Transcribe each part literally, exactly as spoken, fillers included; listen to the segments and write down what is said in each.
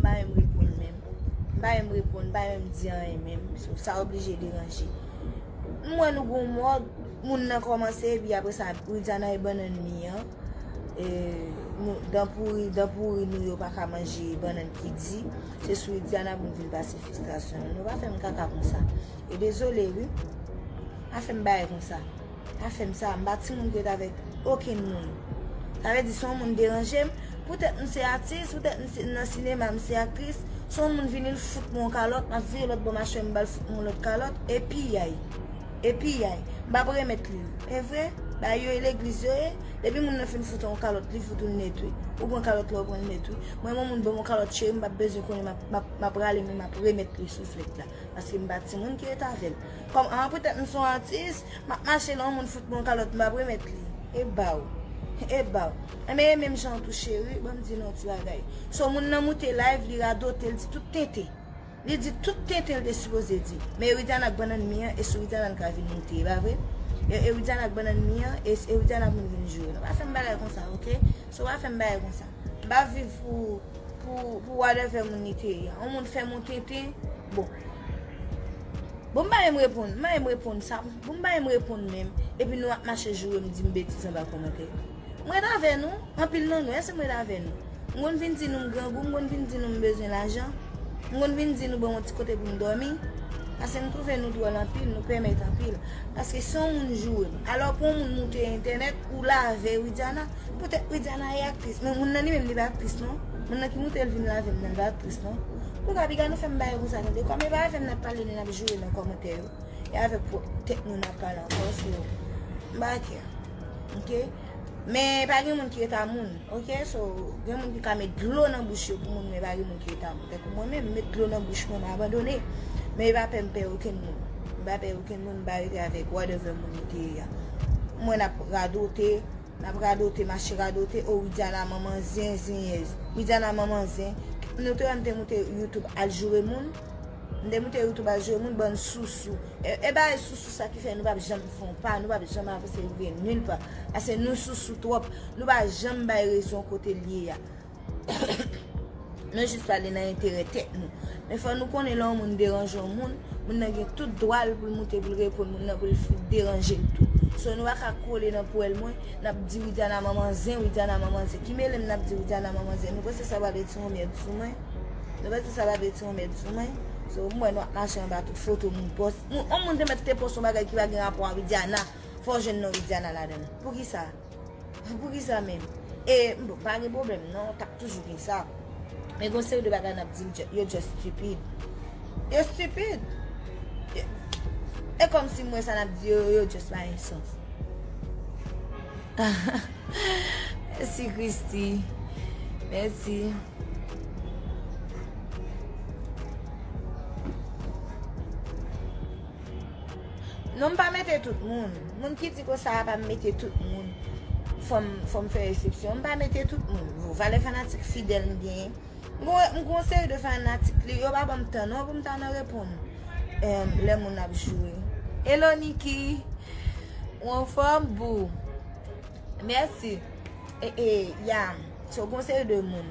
M pa menm reponn menm. M pa menm reponn, m pa menm di anyen menm. So, sa oblije deranje. M wè nou gon mòd, moun nan kòmanse, epi apre sa, Widiana e bannann mi an. E, nou, dan pouri, dan pouri nou yo pa ka manje bannann ki di. Se sou Widiana pou nou vin pase fristrasyon nou. Nou pa fè m kaka konsa. E dezole, wi. Pa fè m bagay konsa. Pa fè m sa, m pa timoun ki ret avèk okenn moun. Sa vle di, si yon moun deranje m, poutèt m se atis, poutèt m se, nan sinema, m se aktris, si yon moun vini, l fout mwen yon kalòt, m ap vire lòt bò machè, m ba l fout mwen yon lòt kalòt, e piyay. E piyay. M p ap remèt li l. E vre, bagay yo e legliz yo ye, depi moun nan fin fout yon kalòt, li fout ou l nèt wi. Ou pran kalòt la, ou pran l nèt wi. Mwen, yon moun ban m yon kalòt cheri, m p ap bezwen konnen, m ap, m ap, m ap rale men, m ap remèt li souflèt la. Paske m pa timoun ki ret avè l. Kòm, an, poutèt m se yon atis, m ap mache la, yon moun fout mwen yon kalòt, m p ap remèt li. E ba w. E ba w. Enben, e menm jan tou, cheri, ban m di nou yon ti bagay. So, moun nan moute live, li radote, l di tout tenten. Li di tout tenten l te sipoze di. Men Widiana ak bannann mi an, e sou Widiana n ka vin moute, e pa vre? E, e Widiana ak bannann mi an, e, e Widiana pou n vin joure. Nou pa fè m bagay konsa, oke? So, pa fè m bagay konsa. M pa viv pou, pou, pou whatever moun li te ye a. Yon moun fè m yon tenten, bon. Bon, m pa menm reponn, m pa menm reponn sa, bon, m pa menm reponn menm. Epi nou ap mache joure m, di m betiz anba kòmantè. M ret avè nou, anpil nan nou, èske m ret avè nou? M konn vin di nou m grangou, m konn vin di nou m bezwen lajan. M konn vin di nou ban m yon ti kote pou m dòmi. Paske m twouve nou dwòl anpil, nou pèmèt anpil. Paske si yon moun joure m, alò pou yon moun moute entènèt, ou lave Widiana, poutèt Widiana e aktris. Men moun nan li menm li pa aktris non. Moun nan ki moute l vin lave m nan li pa aktris non. Pou ka piga nou fè m bagay konsa tande. Kòm e pa avè m n ap pale ni n ap joure nan kòmantè yo. E avèk pwòp tèt nou n ap pale ankò, so, m pa kè. Oke? Men pa gen moun ki ret a moun. Oke? So, gen moun ki ka met dlo nan bouch yo pou moun, men pa gen moun ki ret a moun. Tankou mwen menm, m met dlo nan bouch mwen, m abandone. Men e pa pè m pè okenn moun. M pa pè okenn moun, m pa rete avèk whatever moun li te ye a. M wè n ap radote, n ap radote, mache radote, o Widiana manman zen, zenyèz. Widiana manman zen. Nou te wè m te moute YouTube al joure moun. M te moute YouTube al joure moun, bann sousou. E, e bagay sousou sa ki fè nou p ap janm fè yon pa, nou p ap janm avanse rive nil pa. Paske nou sousou twòp, nou pa janm bay rezon kote l ye a. Nou jis pale nan enterè tèt nou. Men fò nou konnen lè yon moun deranje yon moun, moun nan gen tout dwa l pou l moute pou l reponn moun nan pou l fout deranje l tou. So nou pa ka kole nan pwèl mwen, n ap di Widiana manman zen, Widiana manman zen. Ki mele m n ap di Widiana manman zen? Nou panse sa pral retire yon mèd sou mwen? Nou panse sa pral retire yon mèd sou mwen? So m wè nou ap mache anba tout foto moun pòs. Moun, yon moun te mèt te pòs yon bagay ki pa gen rapò a Widiana, fò w jwenn non Widiana ladan l. Poukisa? Poukisa menm? E, bon, pa gen pwoblèm, non, t ap toujou gen sa. Men gon seri de bagay n ap di, yo just stupid. Yo stupid! Yo- E kòmsi m wè sa n ap di yo, yo just pa gen sans. Mèsi, Christy. Mèsi. Non, m pa mete tout moun. Moun ki di konsa a pa m mete tout moun. Fò m, fò m fè eksepsyon. M pa mete tout moun. Bon, valè fanatik fidèl m genyen. M gon, m gon seri de fanatik li, yo pa ban m tan non pou m ta nan reponn. Em, lè moun ap joure. Hello, Niki. Ou anfòm, boo? Mèsi. E, e, ya. So, gon seri de moun.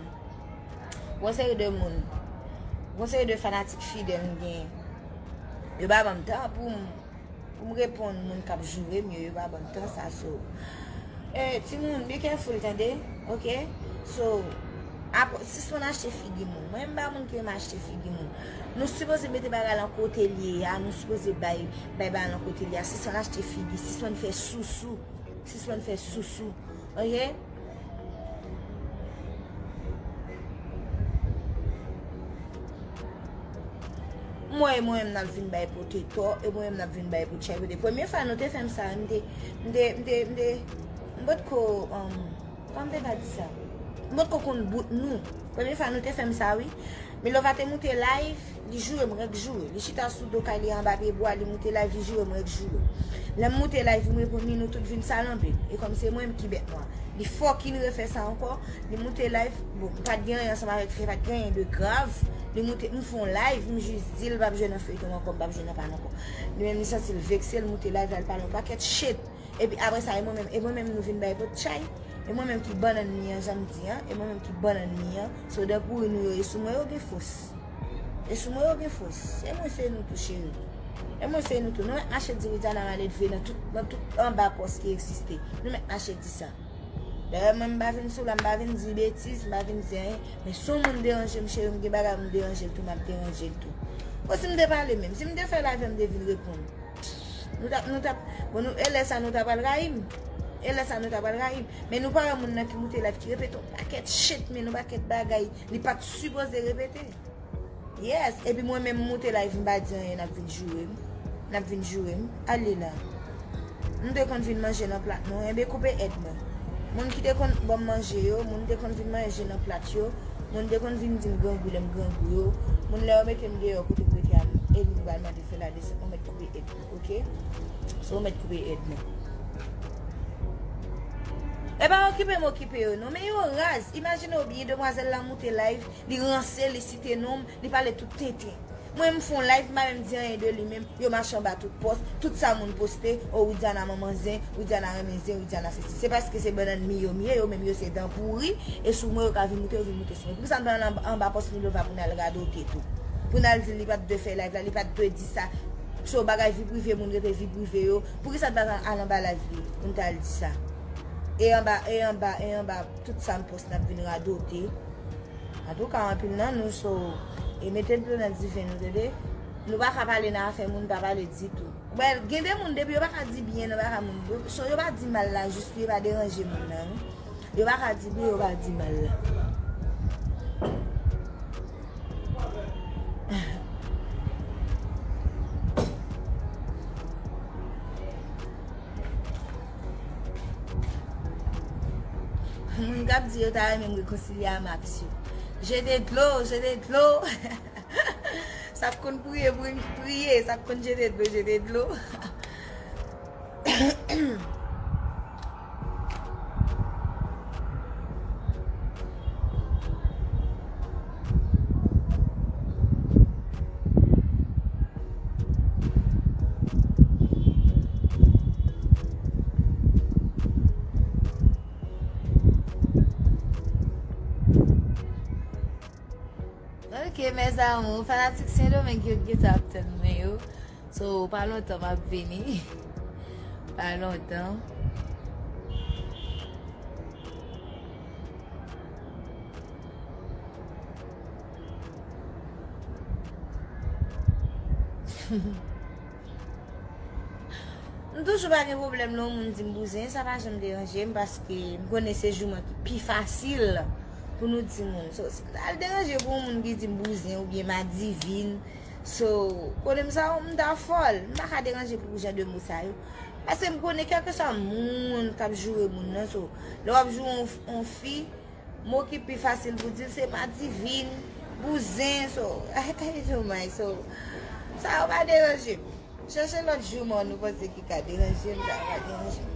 Gon seri de moun. Gon seri de fanatik fidèl m genyen. Yo pa ban m tan pou m, pou m reponn moun k ap joure m yo, yo pa ban m tan sa, so. E, timoun, be careful, tande? Oke? So, ap-, sispann achte figi moun. Mwen, m pa moun ki renmen achte figi moun. Nou sipoze mete bagay lan kote l ye a, nou sipoze bay, bay bagay lan kote l ye a. Sispann achte figi, sispann fè sousou. Sispann fè sousou. Oke? M wè e mwen menm n ap vin bay pote tò, e mwen menm n ap vin bay pote chay pote. Premye fwa nou te fè m sa, m te, m te, m te, m te, m potko, um, kòman m te ka di sa? M potko konn bout nou. Premye fwa nou te fè m sa, wi. Milova te moute live, li joure m, rèk joure. Li chita sou do kay li anba pye bwa, li moute live, li joure m, rèk joure. Lè m moute live, m reponn li, nou tout vin salanbe. E kòm se mwen menm ki bèt nwa. Li fucking refè sa ankò. Li moute live. Bon, m pa t gen anyen ansanm avèk li fè, pa t gen anyen de grav. Li moute, m fè yon live, m jis di l p ap jwe nan feyton ankò, m p ap jwe nan pa l ankò. Li menm li santi l vekse, l moute live la, l pale yon pakèt shit. Epi apre sa, e mwen menm, e mwen menm nou vin bay pot chay. E mwen menm ki bannann mi an, jan m di an, e mwen menm ki bannann mi an. So, dan pouri nou yo, e sou mwen yo gen fòs. E sou mwen yo gen fòs. E mwen se nou tou, cheri. E mwen se nou tou. Nou mèt mache di Widiana maledve nan tout, nan tout anba pòs ki egziste. Nou mèt mache di sa. Dayè, mwen, m pa vin sou la, m pa vin di betiz, m pa vin di anyen. Men si yon moun deranje m, cheri, m gen bagay m deranje l tou, m ap deranje l tou. Bon, si m te pale menm, si m te fè live, m te vin reponn. Nou t ap, nou t ap, bon, nou, e lè sa nou ta pral rayi m. E lè sa nou ta pral rayi m. Men nou pa wè moun nan ki moute live ki repete yon pakèt shit, men yon pakèt bagay li pa t sipoze repete. Yes, epi mwen menm m moute live m pa di anyen, n ap vin joure m. N ap vin joure m. Ale la. M te konn vin manje nan plat nou, enben koupe èd mwen. Moun ki te konn ban m manje yo, moun te konn vin manje nan plat yo, moun te konn vin di m grangou lè m grangou yo, moun lè yo mete m deyò kote m rete a, e nou pral mande fè la desann, ou mèt koupe èd mwen, oke? So, ou mèt koupe èd mwen. E pa okipe m okipe yo non, men yo raz. Imajine w byen, demwazèl la moute live, li ranse, li site non m, li pale tout tenten. Mwen, m fè yon live, m pa menm di anyen de li menm, yo mache anba tout pòs, tout sa moun poste, o Widiana manman zen, Widiana renmen zen, Widiana sesi. Se paske se bannann mi yo m ye, yo menm yo se dan pouri, e sou mwen yo ka vin moute, yo vin moute sou mwen. Poukisa n pa al anba, anba pòs Milova pou n al radote tou? Pou n al di l li pa t dwe fè live la, li pa t dwe di sa. So, bagay vi prive moun rete vi prive yo. Poukisa n pa al anba live li pou n t al di sa? E anba, e anba, e anba tout sa n poste n ap vin radote. Antouka, anpil nan nou, so, e mete dlo nan diven nou, tande. Nou pa ka pale nan afè moun, pa pale ditou. Wè, gen de moun, depi yo pa ka di byen nan bagay moun, yo, so, yo pa di mal la, jis pou yo pa deranje moun nan, wi. Yo pa ka di byen, yo pa di mal la. Moun k ap di yo ta renmen m rekonsilye a Max yo. Jete dlo, jete dlo. Sa k konn priye, pri-, priye. Sa k konn jete dlo, jete dlo. Ok, mes amours, fanatik Sendomeng yo ki gentan ap tann mwen yo. So, pa lontan m ap vini. Pa lontan. M toujou pa gen pwoblèm lè yon moun di m bouzen, sa pa janm deranje m, paske m konnen se jouman ki pi fasil pou nou di moun. So, si m ta al deranje pou yon moun ki di m bouzen oubyen madivin, so, konnen m sa, m ta fòl. M pa ka deranje pou jan de mo sa yo. Paske m konnen kèlkeswa moun k ap joure moun nan, so, lè w ap joure yon, yon fi, mo ki pi fasil pou di l se madivin, bouzen, so, ay, ay, domaj, so, sa yo pa deranje m. Chèche lòt jouman nou panse ki ka deranje m, sa yo pa deranje m.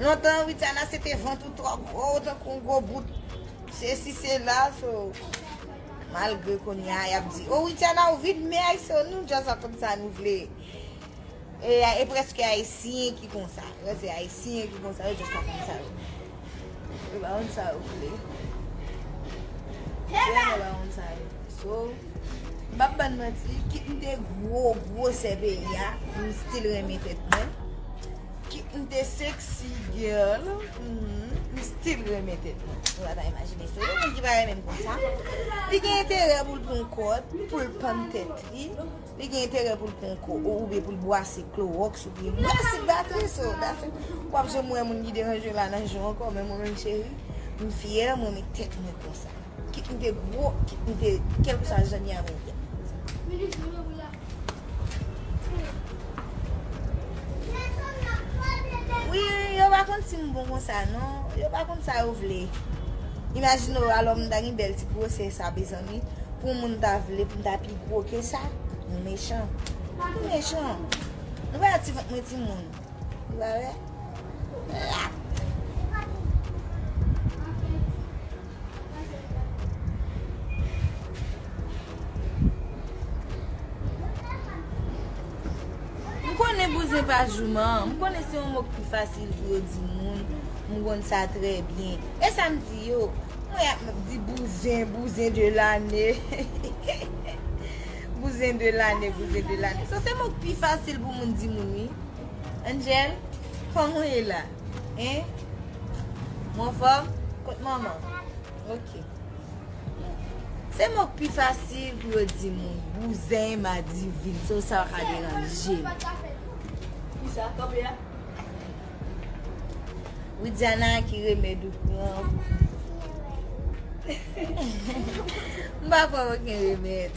Lontan, Widiana, se te vant ou twò gwo, tankou yon gwo bout sesi, sela, so, malgre kounye a, y ap di, o, Widiana, ou vin mèg, so, nou just ap konn sa nou vle. E, e prèske Ayisyen ki konsa. Yo se Ayisyen ki konsa, yo just ap konn sa yo vle. Yo pa konn sa yo vle. Yo pa konn sa yo vle. So, m p ap bann manti, kit m te gwo, gwosè peyi a, m still renmen tèt mwen. Kit m te sexy girl, mhm, m still renmen tèt mwen. Ou pa ta imajine. So, yon moun ki pa renmen m konsa, li gen enterè pou l pran kòd, pou l pann tèt li. Li gen enterè pou l pran kò, ou, oubyen pou l bwase klowòks, oubyen bwase batri, so, that's it. W ap janm wè moun ki deranje w la nan jou ankò, men mwen menm, cheri, m fyè, mwen, men tèt mwen konsa. Kit m te gwo, kit m te, kèlkeswa jan n ye a, mwen tèt mwen konsa. Wi, yo pa konn si m bon konsa, non. Yo pa konn sa yo vle. Imajine w, alò m ta gen bèl ti gwosè sa, mezanmi. Pou moun ta vle pou m ta pi gwo ke sa, nou mechan. Nou mechan. Nou pa wè ti vant mwen timoun. Ou pa wè? Lap. M konnen bouzen Se pa jouman, m konnen se yon mo k pi fasil pou yo di moun, m konn sa trè byen. E sa m di yo, mwen ap di bouzen, bouzen de lane. Bouzen de lane, bouzen de lane. So, se mo k pi fasil pou moun di moun, wi. Angel, kòman w ye la? Hein? Ou anfòm? Kot manman? Ok. Se mo k pi fasil pou yo di moun. Bouzen, madivin. So, sa pa ka deranje m. Kisa? Kanpe a? Widiana, ki remèd ou pran? M pa pran okenn remèd.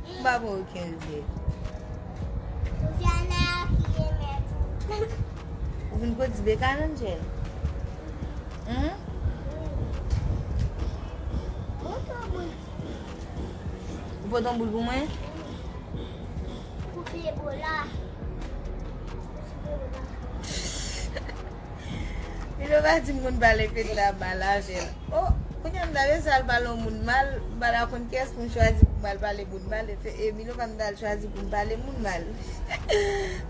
M pa pran okenn remèd. Ou vin pran ti bekàn, Angel? Hum? Ou pote yon boul pou mwen? Koupe boul la. Milova di m konn pale Fedna mal avè l. Oh, kounye a m ta bezwen al pale yon moun mal, m pa ta konn kiyès pou m chwazi pou m al pale moun mal. E, e Milova m ta al chwazi pou m pale moun mal.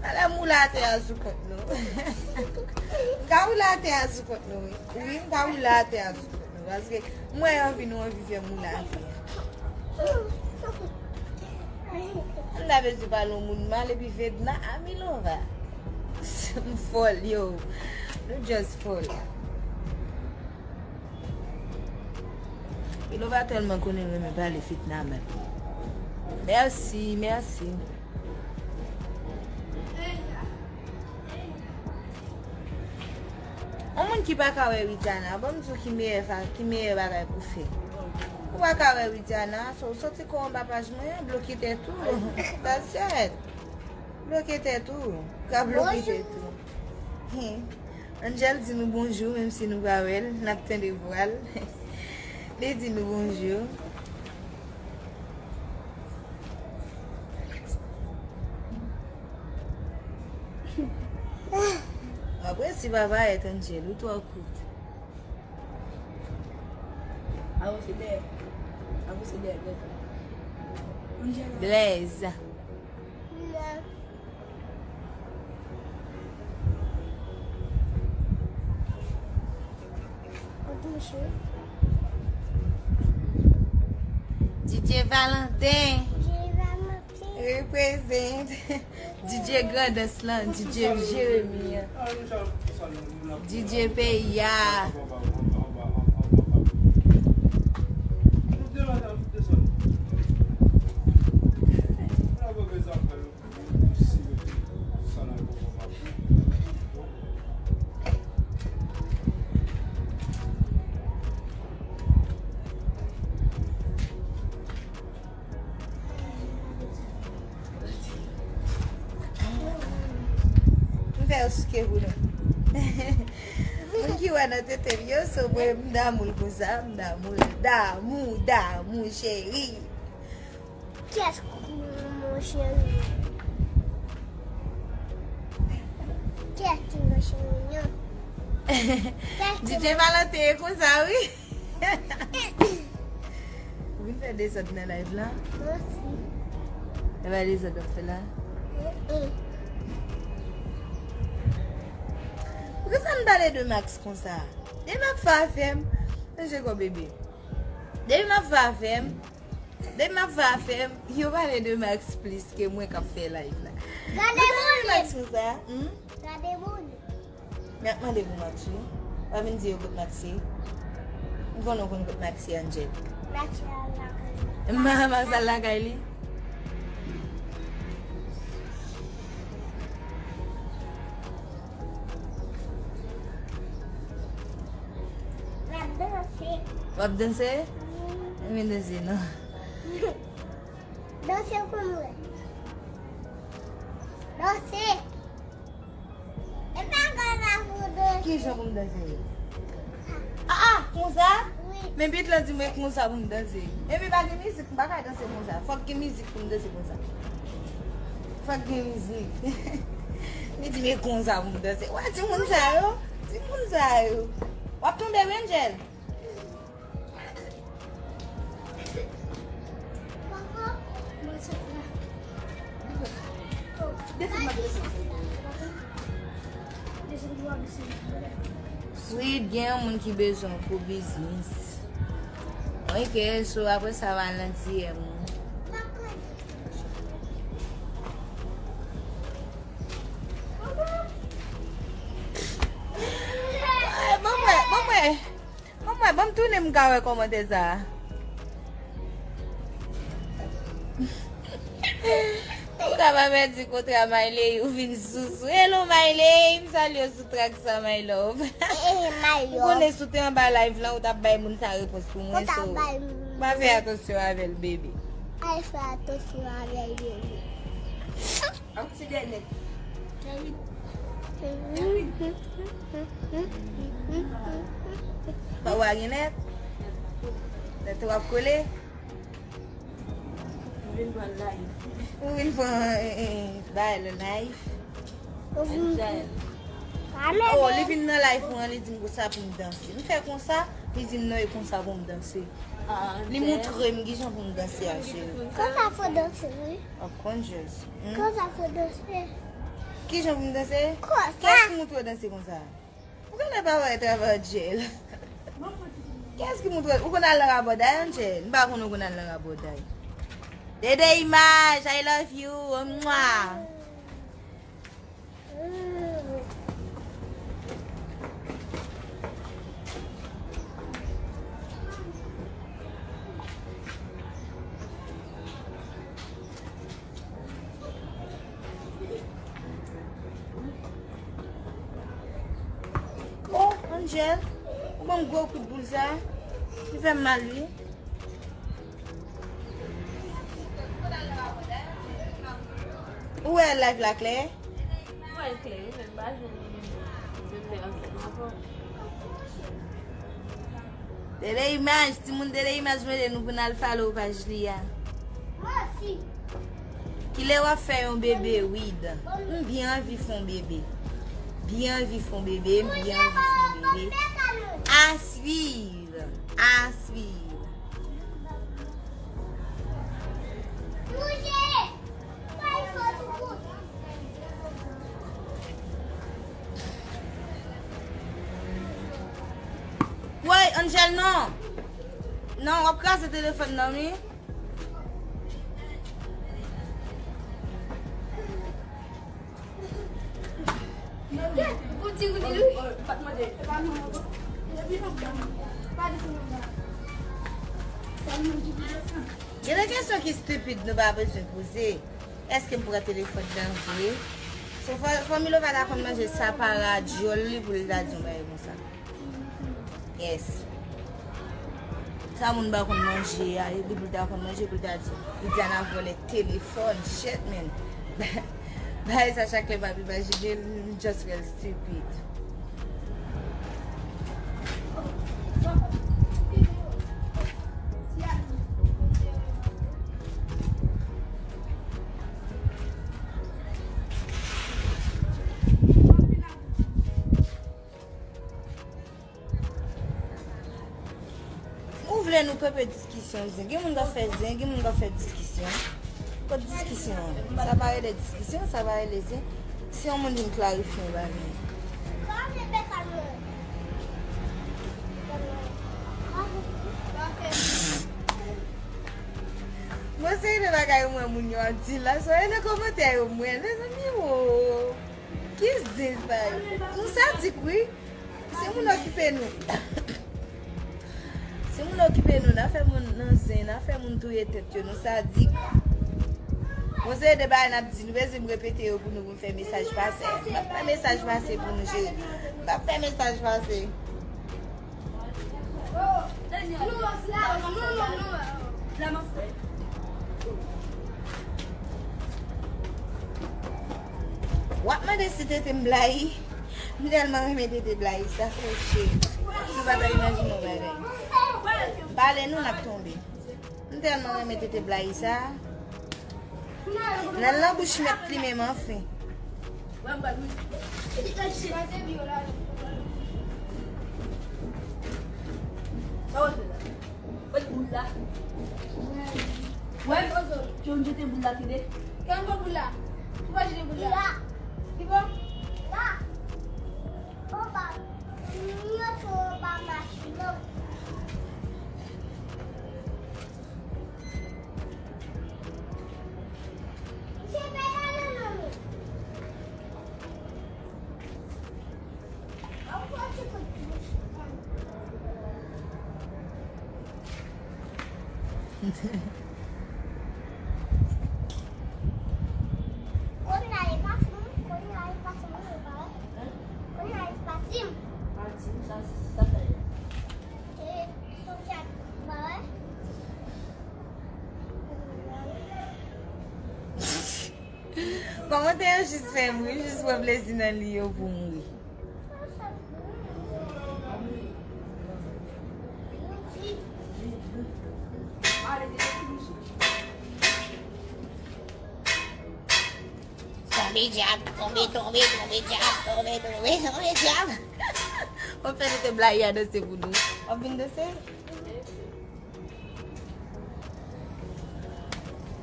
Ala m woule atè a sou kont nou. M ka woule atè a sou kont nou, wi. Wi, m ka woule atè a sou kont nou. Paske m wè anvi nou anvi fè m woule atè a. M ta bezwen pale yon moun mal epi Fedna a Milova. M fòl, yo. Nou just fòl. Milova tèlman konnen renmen pale Fedna mal. Mèsi, mèsi. Yon moun ki pa ka wè Widiana, ban m di w ki meyè fa-, ki meyè bagay pou fè. Ou pa ka wè Widiana, so, soti kò w anba paj mwen, bloke tèt ou. That's it. Bloke tèt ou. Ou ka bloke tèt ou. Angel di nou bonjou, menm si nou pa wè l, n ap tande vwa l. Li di nou bonjou. Apre si papa et Angel, ou twò kout. Avanse dèyè. Avanse dèyè, dèyè. Blaze. D J Valentin. Represent. D J Grandans lan, D J Jeremy an. D J peyi a. M fè yo souke pou nou. Moun ki wè nan tete m yo, so mwen m damou l konsa, m damou l, damou, damou, cheri. Kiyès ki mon cheri? Kiyès ki mon cheri, non? Kiyès ki D J Valentin e konsa, wi. Ou vin fè dezòd nan live la? Non, si. E pa dezòd w ap fè la? Mm-mm. Poukisa n pale de Max konsa? Depi m ap fè afè m, manje kò bebe. Depi m ap fè afè m, depi m ap fè afè m, yo pale de Max plis ke mwen k ap fè live la. Gade moun. Max konsa, hmm? Gade moun. M ap mande pou Max, wi. Pa vin di yo kot Max ye. M konnen w konn kot Max ye, Angel. Max al lakay li. Ma-, Max al lakay li. M ap danse. W ap danse? Wi. Ann vin danse, non. Danse pou mwen. Danse. E pa konsa pou danse. Ki jan pou m danse? Ah, ah, konsa? Wi. Men bit lan di mwen konsa pou m danse. Epi pa gen mizik, m pa ka danse konsa. Fòk gen mizik pou m danse konsa. Fòk gen mizik. Li di men konsa pou m danse. Wè, timoun sa yo. Timoun sa yo. W ap tonbe, wi, Angel. Wi, gen yon moun ki bezwen w pou biznis. Ok, so apre sa, w al nan D M. Ban mwen, ban mwen. Ban mwen, ban m tounen m ka wè kòmantè sa a. Ou ka pa pèdi kontra Mayley, ou vin sousou. Hello Mayley, m salye w sou track sa, my love. Ou konnen si w te anba live lan, ou t ap bay moun sa repons pou mwen, so. Pa fè atansyon avè l, bebe. Al fè atansyon avè l, bebe. Yon ti dènè. Pa w a gen nèt? Nèt w ap kole? Ou vin pran live. Ou vin pran, eh, eh, bay le live. Angel. Oh, li vin nan live mwen, li di m konsa pou m danse. M fè konsa, li di m non, e konsa pou m danse. Li montre m kijan pou m danse a, cheri. Konsa fò danse, wi. Of course. Hmm? Konsa fò danse. Kijan pou m danse? Konsa. Kiyès ki montre w danse konsa? Ou genlè pa wè travay Angel. Kiyès ki montre w? Ou konn al nan rabòday, Angel? M pa konn ou konn al nan rabòday. Dede Imaj, I love you. Mwa. Oh, Angel, ou ban m gwo kout boul sa. Li fè m mal, wi. Ou wè live la klè? Mwen klè, wi, men m pa jwenn li menm. Mwen klè ansanm avè w. Dede Imaj, timoun Dede Imaj mande nou pou n al follow paj li a. Kilè w ap fè yon bebe, Wid? M byen anvi fè yon bebe. Byen anvi fè yon bebe, m byen anvi fè yon bebe. À suivre, à suivre. Woy, Angel, non. Non, w ap kraze telefòn nan, wi. Gen de kesyon ki stipid nou pa bezwen poze. Èske m pran telefòn nan vre? So, fò, fò Milova ta konn manje sa pa radyòl li pou li ta di yon bagay konsa. Yes. Sa moun pa konn manje a, epi pou l ta konn manje, pou l ta di, Lidiana vòlè telefòn, shit, man. Bagay sa chak lè m ap imajine l, m just feel stupid. Ou vle nou kanpe diskisyon zen? Gen moun k ap fè zen, gen moun k ap fè diskisyon. Kot diskisyon an? Sa pa rele diskisyon, sa pa rele zen. Si yon moun vin klarifye yon bagay. Mwen se de bagay mwen moun yo ap di la, so e nan kòmantè yo mwen, mezanmi wo. Ki zen sa yo? Nou sadik wi. Si moun okipe nou. Si moun okipe nou, n a fè moun nan zen, n a fè moun touye tèt yo, nou sadik. Bon, se de bagay n ap di, nou bezwen m repete yo pou nou, pou m fè mesaj pase. M ap fè mesaj pase pou nou, cheri. M ap fè mesaj pase. W ap mande si tete m blayi. M tèlman renmen tete blayi sa, frè cheri. Nou pa ta imajine yon bagay. Pale nou, n ap tonbe. M tèlman renmen tete blayi sa. Nan, nan bouch mèt li menm anfen. Sa w ap fè la? Wè boul la. Wè, Johnny jete boul la, tande. Kenbe boul la. Li la. Li bon? La. Anba. Li antre anba machin nan. Misye pa la nan men. Kounye a e pati m, kounye a e pati m, e pa wè. Kounye a e pati m. Pati m, sa, sa fè. E, sou chat, pa wè. Kòmantè yo jis fè m ri, jis pran plezi nan li yo pou m ri. Tonbe dyab, tonbe, tonbe, tonbe dyab, tonbe, tonbe, tonbe dyab. W ap fè nou te blayi a danse pou nou. W ap vin danse?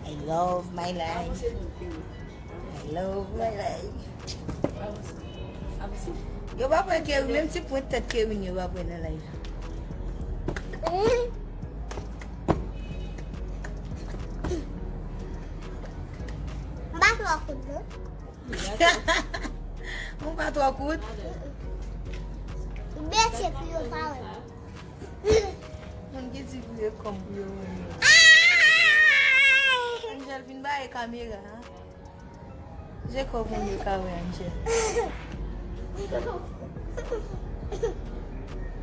I love my life. I love my life. Yo pa pran Kerry, menm ti pwent tèt Kerry yo pa pran nan live. M pa twò kout, non. Ou pa twò kout? Bèt se pou yo pa wè. Moun ki di pou yo kòm pou yo wè yo. Angel, vin ba e kamera a. Je kò pou yo ka wè Angel.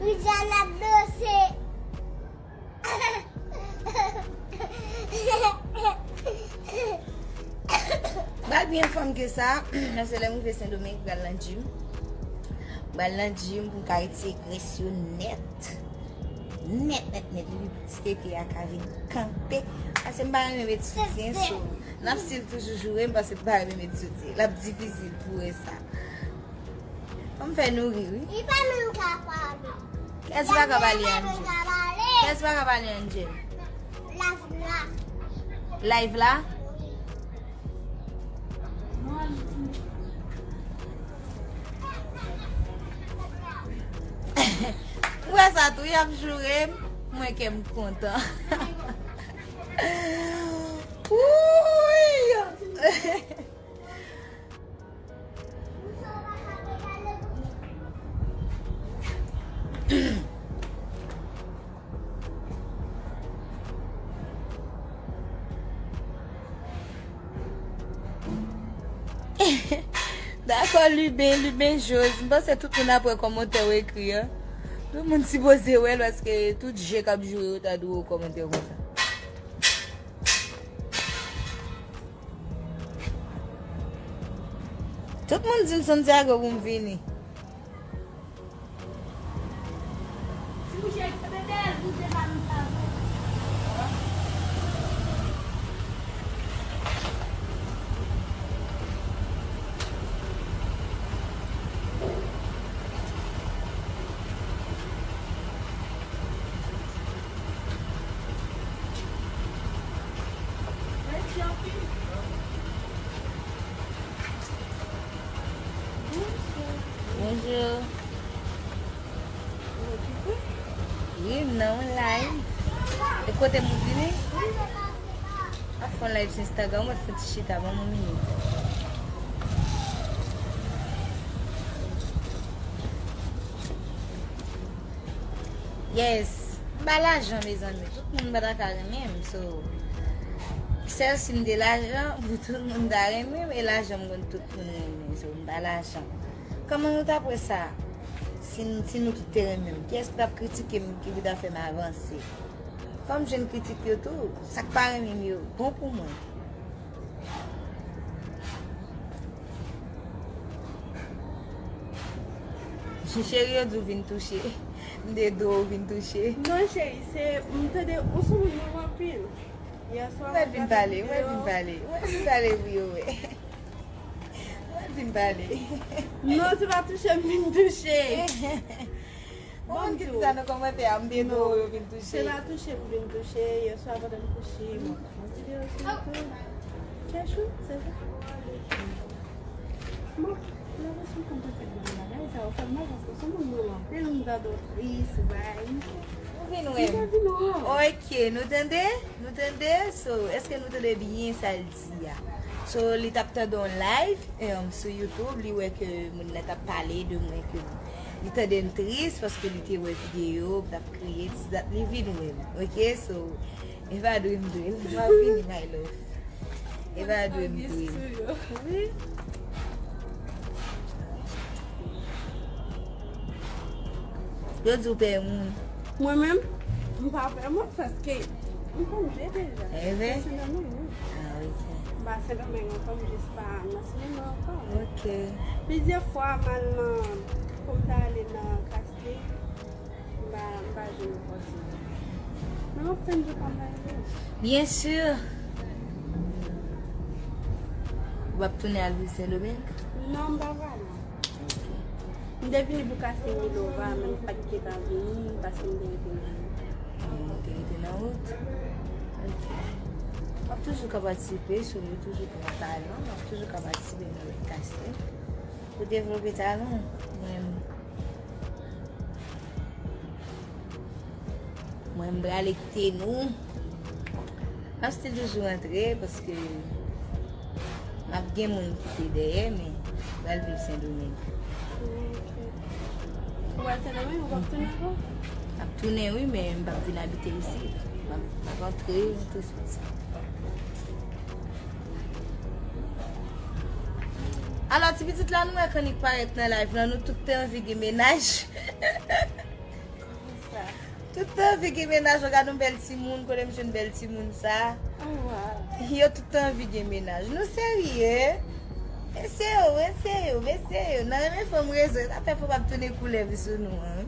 Wi, Jan ap danse. Bal byen fòm ke sa, se lè m rive Sendomeng, m pral nan gym. M pral nan gym pou m ka retire grès yo nèt. Nèt, nèt, nèt. Epi ti tete a ka vin kanpe. Paske m pa renmen met soutyen, so, n ap still toujou joure m, paske m pa renmen met soutyen. L ap difisil pou wè sa. Fò m fè nou ri, wi. Li pa menm ka pale. Kiyès pa ka pale, Angel? Kiyès pa ka pale, Angel? Live la. Live la? M wè sa tou, y ap joure m, mwen kè m kontan. Wouy! Dakò, Liben, Liben Jose. M panse tout moun ap wè kòmantè w ekri an. Tout moun sipoze wè l paske tout je k ap joure yo ta dwe wè kòmantè konsa. Tout moun di m Santiago pou m vini. Bonjou. Wi, m nan yon live. E kote m vini? Ap fè yon live sou Instagram, mwen fè ti chita, ban m yon minit. Yes. M pa lajan, mezanmi. Tout moun pa ta ka renmen m, so, sèl si m te lajan, pou tout moun ta renmen m, e lajan m konn tout moun renmen, so, m pa lajan. Kòman nou t ap wè sa? Si, n- si nou tout te renmen m, kiyès ki t ap kritike m, ki pou ta fè m avanse? Fò m jwenn kritik yo tou. Sa k pa renmen m yo, bon pou mwen. Cheri, yo di w vin touche. M te di w vin touche. Non, cheri, se, m tande, ou sou moun anpil. Yè swa, mwen vin pale, mwen vin pale. Mwen vin pale pou yo wè. Mwen vin pale. Non, se pa touche m vin touche. Bon, moun ki di sa nan kòmantè a, m te di w yo vin touche. Se pa touche m vin touche. Yè swa pandan m kouche, mwen pran videyo sou YouTube. Chou, se sa. Bon, la vè sou konn fè bon bagay sa, ou fè m mal paske sou moun mwen anpil, m tande w tris, ou bay. Ou vin wè m. M pa vin wè w. Ok, nou tande? Nou tande? So, èske nou tande byen sa l di a? So, li t ap tande yon live, em, sou YouTube, li wè ke moun nan t ap pale de mwen, ke li tande m tris paske li te wè videyo, m t ap kriye, dis dat, li vin wè m. Ok, so, Eva dwe m dwe l. M ap vini, my love. Eva dwe m dwe l. Wi. Yo di w pè moun. Mwen menm, m pa pè moun paske m konn je deja. Eve? Sendomeng, wi. Ah, ok. M pa Sendomeng ankò, m jis pa nan sinema ankò. Ok. Plizyè fwa, m al nan, pou m ta ale nan Kastèl, M pa, m pa jwenn opòtinite. Men m ap tann jou pa m la rive. Byen si. Ou p ap tounen al viv Sendomeng? Non, m pa prale. M te vini pou Kastèl Milova, men m pa t gentan vini paske m te rete nan. Ah, ou te rete nan wout? Ok. W ap toujou ka patisipe, sou yo toujou pran talan, w ap toujou ka patisipe nan lòt Kastèl. Pou devlope talan, mwen, Mwen, m prale kite nou. M ap still toujou rantre paske m ap gen moun kite dèyè, men m pral viv Sendomeng. Ok. Ou pral Sendomeng, ou p ap tounen ankò? M ap tounen, wi, men m p ap vin abite isit. M ap rantre tou swit sa. Alò, ti pitit la, nou wè k annik parèt nan live lan, nou tout te anvi gen mennaj. Kòman sa? Tout te anvi gen mennaj, gade yon bèl timoun, kote m jwenn bèl timoun sa. Oh, wow. Yo tout te anvi gen mennaj. Nou serye? Mesye yo, mesye yo, mesye yo. Nan renmen fanm rezon, sa fè fanm ap tounen koulèv sou nou an.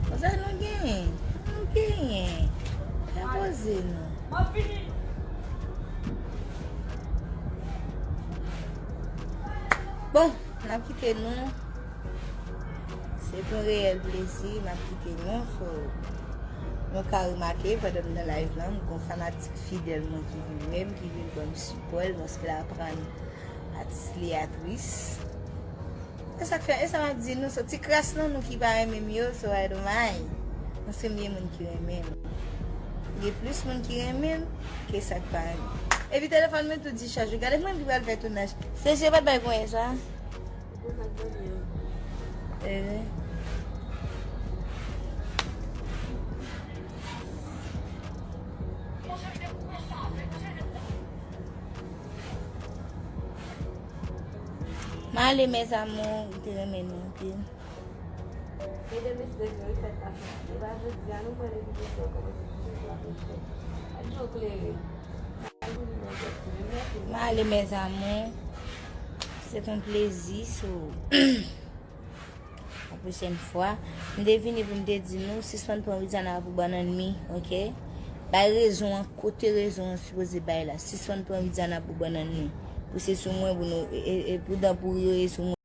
Konsa nou genyen. Nou genyen. Fè poze nou. Bon, n ap kite nou. Se t yon reyèl plezi, m ap kite nou. So, nou ka remake pandan m nan live lan, m gon fanatik fidèl mwen ki vin wè m, ki vin ban m sipò l, paske l aprann atis li, atris. E sa k fè, e sa m ap di nou, so ti kras nan nou ki pa renmen m yo, so I don't mind. Paske m gen moun ki renmen m. Gen plis moun ki renmen m ke sa k pa renmen m. Epi telefòn mwen tou dichaj. Gade mwen ki pral fè tounaj. Se je pa t bay konyen sa. Ou pa t ban mwen. Eh. M ale, mes amours, m te renmen nou anpil. Medam, mesye, yo fèt pa fèt. E pa jodi a nou pran depi jodi a kòmanse di jodi a pou fèt. Ak jou klere. M ale, mes amours. Se t yon plezi, so. La pwochèn fwa, m te vini pou m te di nou, sispann pran Widiana pou bannann mi, ok? Bay rezon an, kote rezon an sipoze bay la. Sispann pran Widiana pou bannann mi. Pou se sou mwen, pou nou, e, e, e pou dan pouri yo, e sou mwen.